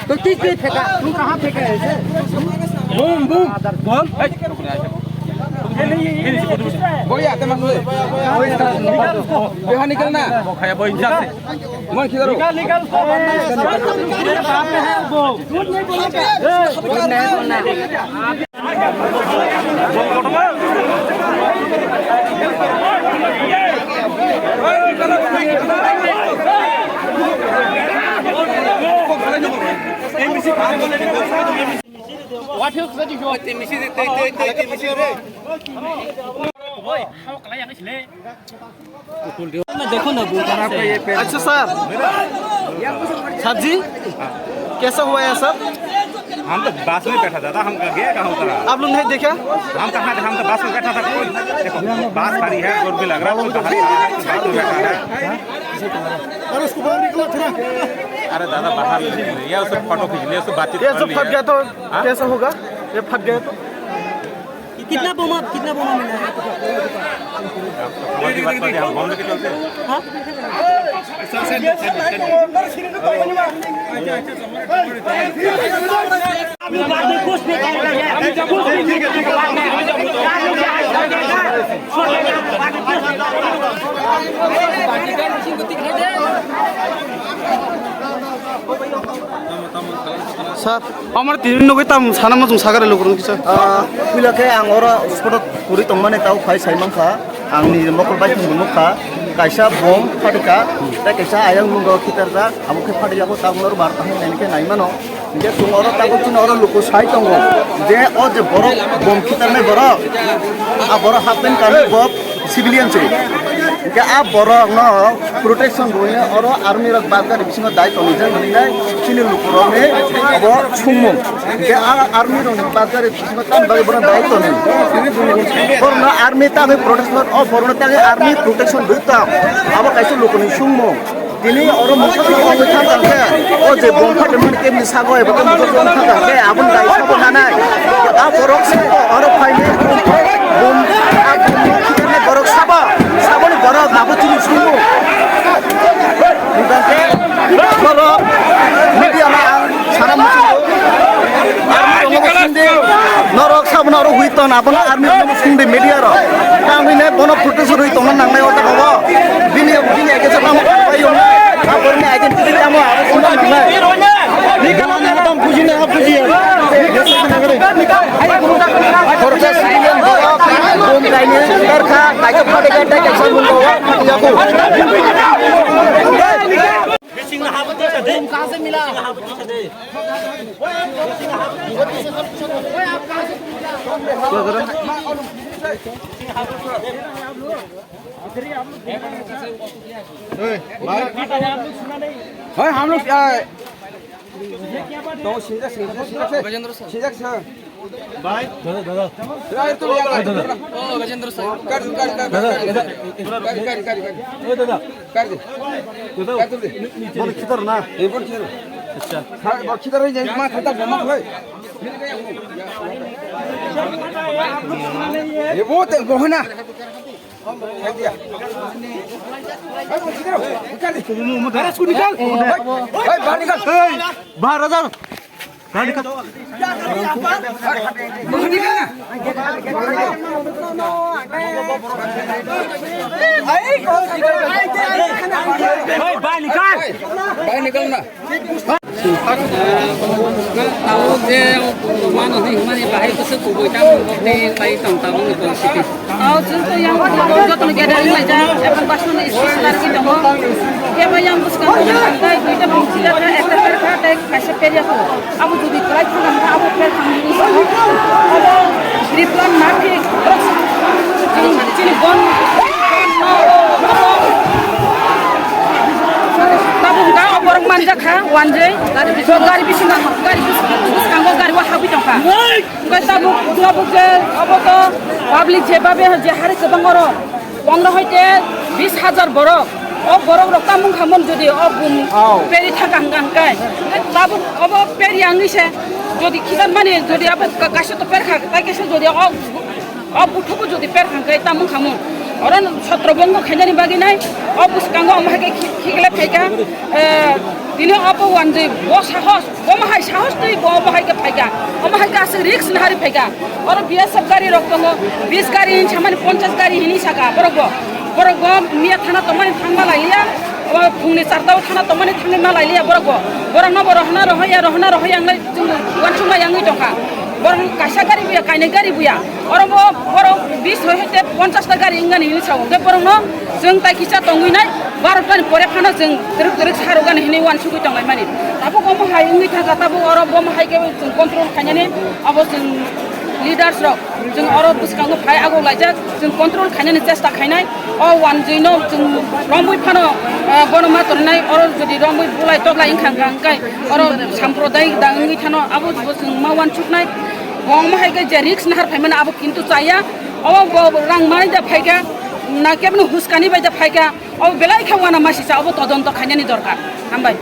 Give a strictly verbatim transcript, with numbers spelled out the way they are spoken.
तो तीस पे फेंका, तू कहाँ फेंका है इसे? Boom, boom. बम। बोलिए, आते मत बोले। यहाँ निकलना। वो खाया, वो इंसान से। मैं किधर हूँ? निकाल, निकाल, उसको। देखो ना, वो कहाँ पे है? अच्छा सर, सर जी, कैसा हुआ है सर? हम तो बस में बैठा था, दादा, हम गया कहाँ उतरा? आप लोग नहीं देखा? हम कहाँ थे? हम तो बस में बैठा था, कोई देखो, बस खड़ी है, जोर भी लग रहा है, कोई बाहर खड़ा है, कोई बस में बैठा है। अरे उसको बाहर निकला थोड़ा। अरे दादा, बाहर ले लिया, उससे फोटो खींच लिया, उससे बातचीत ये कर सब लिया। फट गया तो हाँ? कैसा होगा? ये फट गया तो? कितना बोमा, कितना बोमा मिला है? हमारी बात करते हैं, हम बम लेके चलते हैं। हाँ? Sir, amar tini nugui tam sana muchung sagare lukurung kisa. Ah, puila khe ang oro spot o kwrwi tongmani tao phai sai mankha. Ang ni mokol bai thwng nukha. Kaisa bom phatika, tei kaisa ayang nungo khitarjak. Abo khe phatikjak, abo tabuk noro bar tahai nai khe nai mano. Hinkhe chwng oro tabuk chini oro luku sai tongo je o je borok bom khitarnai borok, a borok half pant kanwi bo civilian se. Hinkhe a borok no protection rwino oro army rok bad gari bisingo dai tongo je hinwi nai chini lukurokni abo sungmung. Hinkhe a army rokni bad gari bisingo tamni bagwi bono dai tongo. Borokno army tangwi protection, o borokno tangwi army protection rwi tong. Abo kaisa lukuni sungmung. Tini oro mungsa twi wngwi thang thang khe, o je bom phatimani kebni sago eba khe mungsa twi wngwi thang thang khe, aboni dai sabo nanai. A borok se oro phaini bom, a bom khitarni borok sabo, saboni borok abo chini sungo. Hingkha khe borok media no ang sana muchungo. Army rokno bo sungdi, norok sabono oro hui ton, abono army rokno bo sungdi media rok. Tangwi ne bono protection rwi tongna nangnai o jaga o. Bini, bini age se tamo kaiyo. Aborni identity tamo abo sungna nangnai. Ni kana na tam buji na buji. Korte civilian borok bom kaini darkha, kaisa phatikha, tei kaisa mungko, phatikha ko. है, हम लोग, आ, तो सीधा, सीधा, सीधा से, गजेंद्र सर। सीधा से। भाई। दादा, दादा। अरे, तुम यहाँ दादा, दादा। ओ, गजेंद्र सर। कर दो, कर, कर, कर, कर, कर, कर, कर, कर, कर। ए, दादा। कर दे। दादा। कर दे। बोल, किधर ना? ये बोल, किधर? अच्छा। हाँ, बोल, किधर है? ये माँ खाता घुमा है। ये वो तो, वो है ना। फेंक दिया। भाई, वो किधर हो? निकाल दे। अरे, इसको निकाल। भाई, भाई, बाहर निकाल। ए, बाहर आ जा। बाहर निकाल। बाहर निकाल ना। ए, बाहर निकाल। बाहर निकाल ना। Tabuk je mano hwnwi hwnmani bahai bwswk kubui tamo bokni bai tong tabukni borok siti. O chwng to yang jotono gathering laijak, ebong basmani speech larwi tongo. Kebo yang bwskango tei duita bumsi jakha, ekta berkha tei kaisa perya kho. Abo jodi kwlai thangkha, abo per thangmani sabo. Abo reply ma thik, chini, chini bon. Tabuk ga o borok manjak kha, wanjwi. Gari bisingo, gari bisingo, gari o. Tabuk tongkha. Hwnkhe tabuk, tabuk je obo to public je babe je hari kwbang oro pondro hoite bis hajar borok. O borok rok tamung khamon jodi o bum peri thaka hwnkha hwnkhe. Tabuk obo peri wngwi se jodi khidan mani jodi abo ka-, kaisa to perkha, tai kaisa jodi o, o buthubo jodi perkha hwnkhe tamung khamon. Oro sotro bongo khainani bagwi nai o bwskango omo hai khe khi-, khiklai phaikha. Eh, tini obo wanjwi bo sahos. Omo hai sahos twi bo omo hai khe phaikha. Omo hai khe aswk risk nahari phaikha. Oro B S F gari rok tongo, bis gari hin samani ponchas gari hini saka borok bo. Borok bo miya thana tongmani thangma lailiya. O phungni charta o thana tongmani thangwi ma lailiya borok bo. Borok no bo rohna rohoya, rohna rohoya wnglai chwng uansukma yangwi tongkha. Borok kaisa gari buya, kainwi gari buya. Oro bo borok bis hoite ponchas ta gari wngani hini sao. Tei borok no Chwng tai kisa tongwi nai, barota ni pore phano chwng twrwk twrwk sarwgani hinwi uansugwi tonglaimani. Tabuk omo hai wngwi thangkha, tabuk oro bomo hai khe chwng control khainani, abo chwng leaders rok chwng oro bwskango phai agok laijak, chwng control khainani chesta khainai. O wanjwi no chwng romwi phano, eh, bono ma tongnai, oro jodi romwi bulai toklai wngkha hwnkha hwnkhe oro samprodayik da wngwi thano, abo bo chwng ma uansuknai. Bo omo hai khe je risk nahar phaimani abo kintu chaya, obo bo rang mai da phaikha, na keboni huskani bai da phaikha. Obo belai khe uanama sisa, obo todonto khainani dorkar. Hambai.